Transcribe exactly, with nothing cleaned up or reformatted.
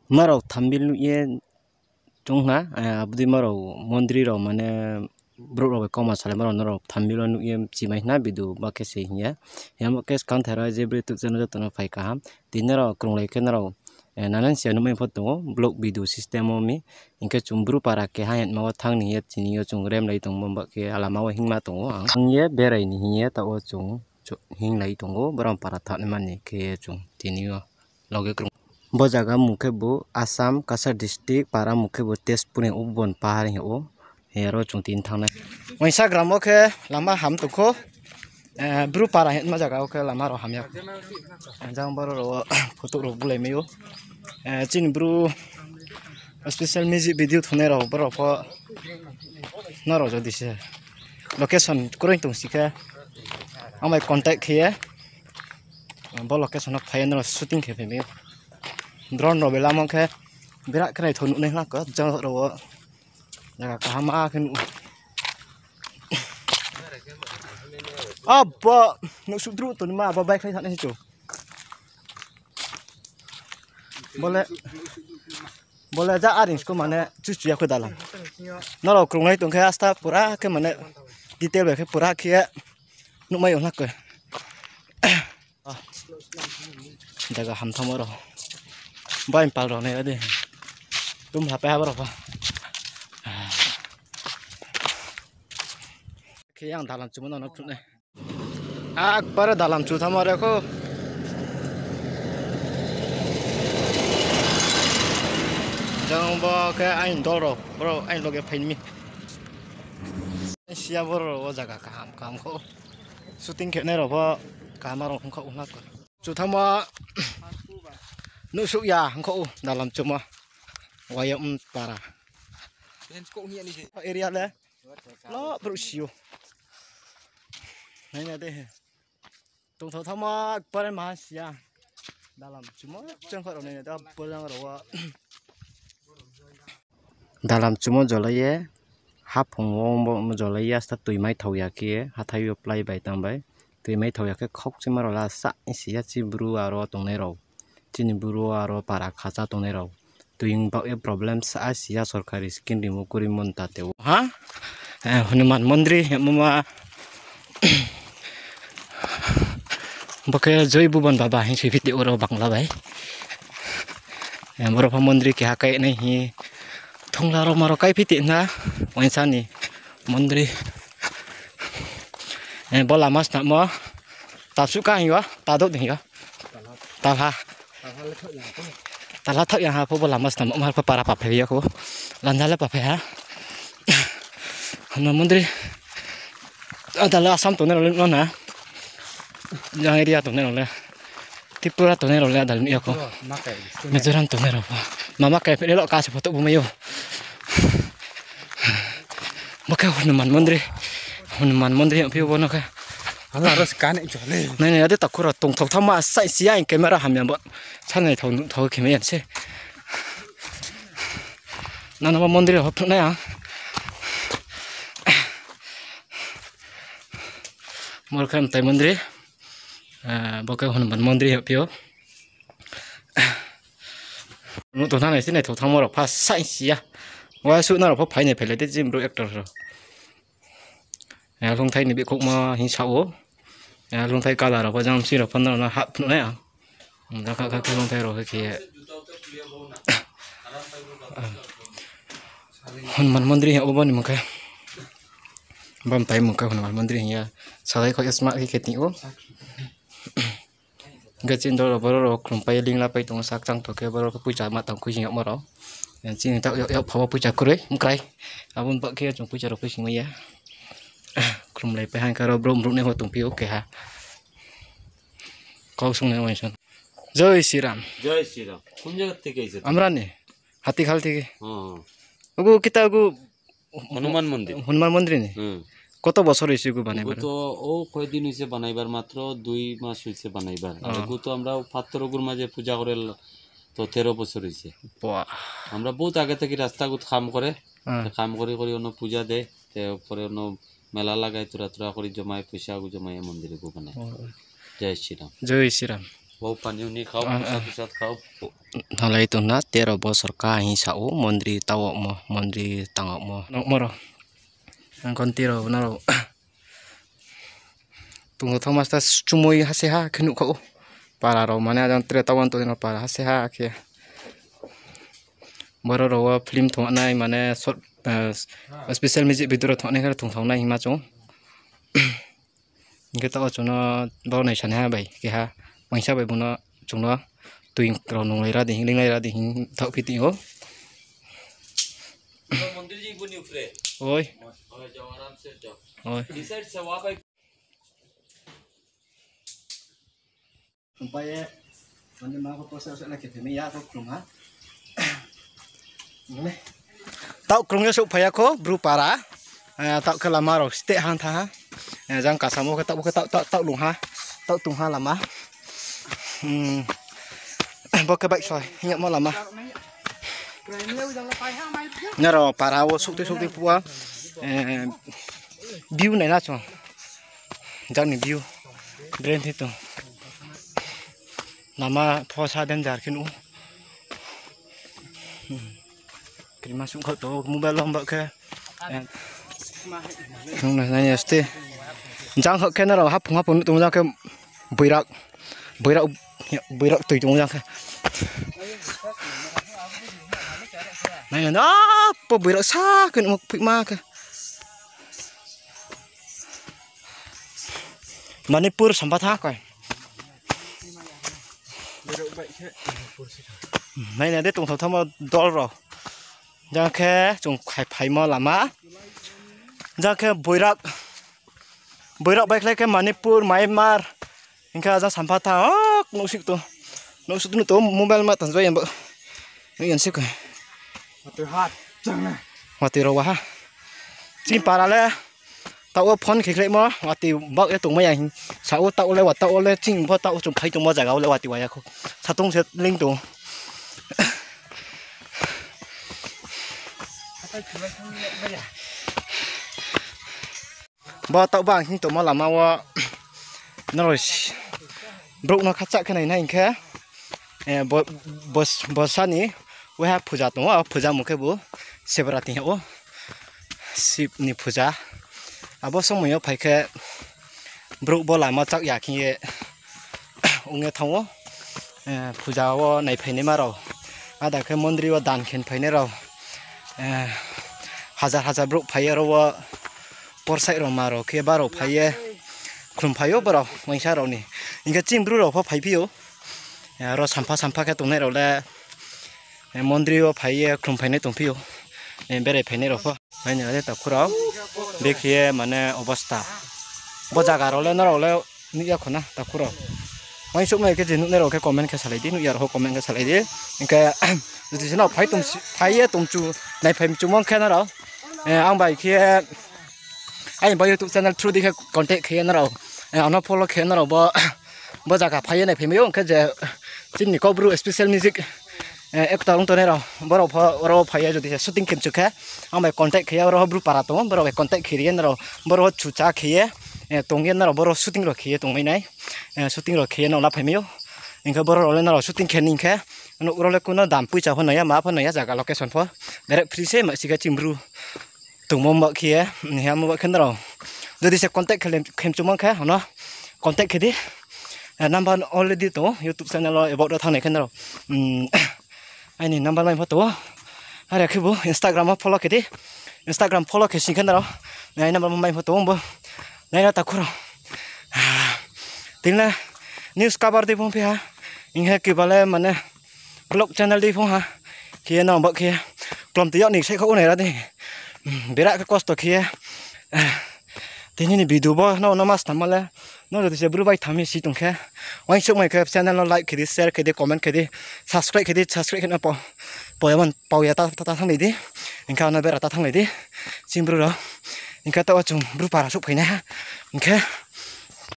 Nrao thumbnail nuh ye chung na, eh, abo dei nrao mondri rao mane brouh rao bai kauma salaimo rao nrao thumbnail wo nuh ye chimai na video ba khe se hing ye. Hing ye abo khe skang thai rao je bri tuk channel joto no phai kaham. Tini nrao krunglai khe nrao, eh, nanan sia nuhmai pho tong ou, vlog video system wo mi. Hing khe chung bru para keha hingma wo thanng ni ye tini yo chung remlai tongmo ba khe alama wo hingma tong ou ang. Hing ye berai ni hing ye taoh wo chung, chung hinglai tong ou, brouh para thanng ni mani khe ye chung tini yo loge krung. Bo zaga mung khe bo Assam, Cachar district, para mung khe bo Tezpur ni Ubon pahar hing ou. Hing ye aro chung tini thanng nai. Uaingsa gram wo khe lama ham tong kho. Eh, bru para hingma zaga wo khe lama rao hamya. Jang brouh rao photo rao bulai mai ou. Eh, chini bru special music video thungnai rao brouh rao pho nrao jodi se location kroi tong si khe, ang bai contact khe ye, bo location no phai ye nrao shooting khe phai mai ou. Drone rao bai lamo khe birat khe naithou nuhnai hla khe, jang rao wo zaga kaham khe nuh. Abo, nuhsuh dru tongnaima abo baikhlai thanng nai se chung. Bo le, bo le ja aring sko mane chuchu ya kho dalam. Nrao krunglai tong khe asta pura khe mane detail bai khe pura khe nuhmai ong hla khe. Jaga hamthaomo rao. Bai pal rao nai adi. Tum hapai ha brao pho. Khe ang dalam chumo no phnuh nai. Akbare dalam chu thaomo re kho. Jang bo khe aini dol rao, brao aini loge phai mi. Siya boro rao wo zaga kaham kaham kho. Shooting khenai rao pho kaham rao hing kho hna kho. Chu thaomo nuhsuh ya hing kho dalam chumo. Wayam para. Area le. Lo brouh si ou. Naina de he. Tongthao thaomo pore maha siya. Dalam chumo chang kho rao naina de, bo jang rao wo. Dalam chumo jolai ye, haphung wo bo jolai ye, asta tui maithao ya khe, hathái yo plái bai tang bai. Tui maithao ya khe khaukchima rao la sa si ya, chi bru aro tongnai rao. Chini bru aro para khacha tongnai rao. Tui baoh ye problem sa si ya, sorkari scheme rimo kurimo ta tei ou. Ha? Eh, Hanuman Mondri, mama. Bo khe Joi Bhuban Baba hing soi phi tei ou rao Bangla bai. Eh, boro pho mondri keha kai nai hing. Thongla rao ma rao kai phi tei na, uaingsa ni mondri. Eh, bo lama snamo. Tapsuh ka hing yo, tadouh hing yo. Talha. Talha thaoh ya ha pho bo lama snamo, mar pho para paphai ya kho. Lanja le paphai ha. Hanuman Mondri. Ada le Assam tongnai rao le nuh na. Jang area tongnai rao le. Tripura tongnai rao le ada le nuh ya kho. Mizoram tongnai rao pho. Mama kai phi le lo ka se photo bu mai ou. Bo khe Hanuman Mondri. Hanuman Mondri yagphi ou bo no khe. Nai nai ade takhu rao tongthao thaomo sai si ya, aini camera hamya bo. Sa naithao nuhthao khe mai ya se. Nana bo mondri rao phnuh nai ang. Boro khe mtai mondri. Eh, bo khe Hanuman Mondri yagphi ou. Nuh tong thanng nai se naithao thaomo rao pha sai si ya. Wa suh na rao pho phai nai phailai de jim bru actor rao. Eh, lungthai ni bikhoukma hing sa ou. Eh, lungthai colour rao pho jang si rao pho nrao no hah phnuh nai ang. Jakha kha khe lungthai rao khe khe. Hanuman Mondri hing ou bo ni mung khe. Bo mtai mung khe Hanuman Mondri hing ya. Salai kho ye sma khe khe ting ou. Hingkhe chini dol rao boro rao khlumpai ye lingla pai tong ou, sak chang tong khe boro khe poicha ma tang khui sing yagmo rao. Chini taoh yag, yag pha wo poicha kroi, mkrai. Abo ni bah khe chung poicha rao khui singmai ya. Khlumlai pai ha hing khe aro brouh mruhnai ho tongphi ou keha. Kau sungnai uaingsa. Jai Shri Ram. জয় শ্রীরাম। কোন জায়গা থেকে এসেছেন? Amra ni, Hatikhal theke. ও। Ogu kita ogu Hanuman মন্দির। হনুমান মন্দির ni? হুম। কত বছর হয়েছে ওগু বানাইবার? ওগু তো ও কয়দিন হয়েছে বানাইবার, মাত্র দুই মাস হয়েছে বানাইবার। আর ও। ওগু তো আমরা পাথর ওগুর মাঝে পূজা করে ল-, তো তেরো বছর হয়েছে। বাহ। আমরা বহুত আগে থেকে রাস্তা গুত কাম করে, হ্যাঁ। তো কাম করি করি অন্য পূজা দেয়, তো পরে অন্য মেলা লাগাই, তোরা তোরা করি জমাই, পয়সা ওগু জমাই মন্দির ওগু বানাই। ও। জয় শ্রীরাম। জয় Shriram. Bo pani ni khau, ah, ah, pusat pusat khau. Thalai tong na, tero bosor ka hing sa ou, mondri tawokmo, mondri tangokmo. Nokmo rao. Ang kon tero nrao. Tongthaoma sta chumui hase ha khe nuh kha ou. Para rao mane ajang tre tawan tong no para hase ha khe. Boro rao wo film thongnai mane short, eh, special music video rao thongnai khe tongthao nai hingma chung. Hing khe taoh wo chung no boro naisanaiha bai keha uaingsa bai bung no chung no tui rao nunglai ra di hing, linglai ra di hing thaoh phi tong ou. Oi. Oi. Taoh krung yo souhphai ya kho, bru para. Eh, taoh khe lama rao steh hang tha ha. Eh, jang kasamo khe taoh, bo khe taoh, taoh, taoh lung ha. Taoh tong ha lama. Hmm. Bo khe bike soi, hing yagmo lama. Nrao para wo souhtui souhtui phuh wo, eh, view nai na chung. Jang ni view. Brain thi tong. Lama pho sa danger khe nuh ou. Krima sungkhaoh to mobile lom ba khe. Nung na nai aste. Jang khaoh khe nrao haphung haphung nuh tong jang khe boirak. Boirak, boirak tui tong jang khe. Nai na, po boirak sa khe nuh phoihma khe. Manipur sampha tha koi. Nai na de tongthao thamo dol rao. Jang khe chung khai phaimo lama. Jang khe boirak. Boirak baikhlai khe Manipur, Myanmar. Hing khe ajang sampha tha, ah, nuhsih to. Nuhsih to, nuh to, mobile ma tanjoi yamba. Nuh yan se koi. Watoi rao wa ha. Chini para le. Taoh wo phone khe khlaimo, watoi baoh ye tongmai ya hing. Sa ou taoh le, wa taoh wo le, ching pho taoh wo chung phai tongmo zaga wo le watoi wa ya kho. Satung se ling tong. Bo taoh ba hing tongmo lama wo nrao brouh no khacha khe nai na hing khe, eh, bo-, bos-, bosa ni waiha puja tong ou, a puja mung khe bo Shivratri hing ou, Shiv ni puja. Abo somoi yo phai khe brouh bo lama chak ya khe ye ong ye thanng ou, eh, puja wo naiphainaima rao, ada khe mondri wo dan khe phainai rao, eh, hazar hazar brouh phai ye aro wo porsai rao ma rao khe ba rao phai ye khlumphai ou brao uaingsa rao ni. Hing khe chini bru rao pho phaiphi ou. Eh, aro sampha sampha khe tongnai rao le, eh, mondri wo phai ye khlum phainai tongphi ou. Eh, berai phainai rao pho. Hai ni ade takhu rao. Bekhe ye mane obosta. Bo zaga rao le nrao le nuh ya kho na takhu rao. Uaingsouhmai khe je nuhnai rao khe comment khe salai di, nuh ya rao pho comment khe salai di. Hing khe jodi se nrao phai tong si-, phai ye tongchu, naiphai mchu mong khe nrao, eh, ang bai khe, aini bo YouTube channel through di khe contact khe ye nrao, eh, ang no follow khe nrao bo, bo zaga phai ye naiphaimai ou, hing khe je chini Kaubru special music, eh, actor ong tongnai rao, brao pho, oro phai ye jodi se shooting khe mchu khe, ang bai contact khe ye, oro bru para tong ou, brao bai contact khe ri ye nrao, boro chucha khe ye, eh, tong ye nrao, boro shooting rao khe ye tongmai nai, eh, shooting rao khe ye nrao la phaimai ou, hing khe boro rao le nrao shooting khe ni hing khe, nouh rao le kuno dam poicha pho nai ya, ma pho nai ya, zaga location pho, direct free se ma si khe chini bru. Tongmo ba khe ye, hingmo ba khe nrao. Jodi se contact khe le, khe mchu mong khe, ano contact khe di. Eh, number already tong ou, YouTube channel wo about ro thanngnai khe nrao. Hmm, aini number mai pho tong ou. Are khe bo Instagram wo follow khe di. Instagram follow khe sing khe nrao. Aini number mai pho tong ou bo. Nai na takhu rao. Tini le news cover di phung phi ha. Hing khe keba le mane vlog channel di phung ha. Khe ye nrao ba khe klom tui yag ni saihkhouh nai ra di. Berai khe kosto khe ye. Tini ni video bo nrao no ma snammo le. Nrao jodi se bru bai tham ye si tong khe. Uaingsouhmai khe channel no like khe di, share khe di, comment khe di, subscribe khe di, subscribe khe no pau, pau ya man, pau ya ta, ta, ta thannglai di. Hing khe ano bera ta thannglai di. Chini bru rao. Hing khe taoh wo chung bru para souhphai nai ha. Hing khe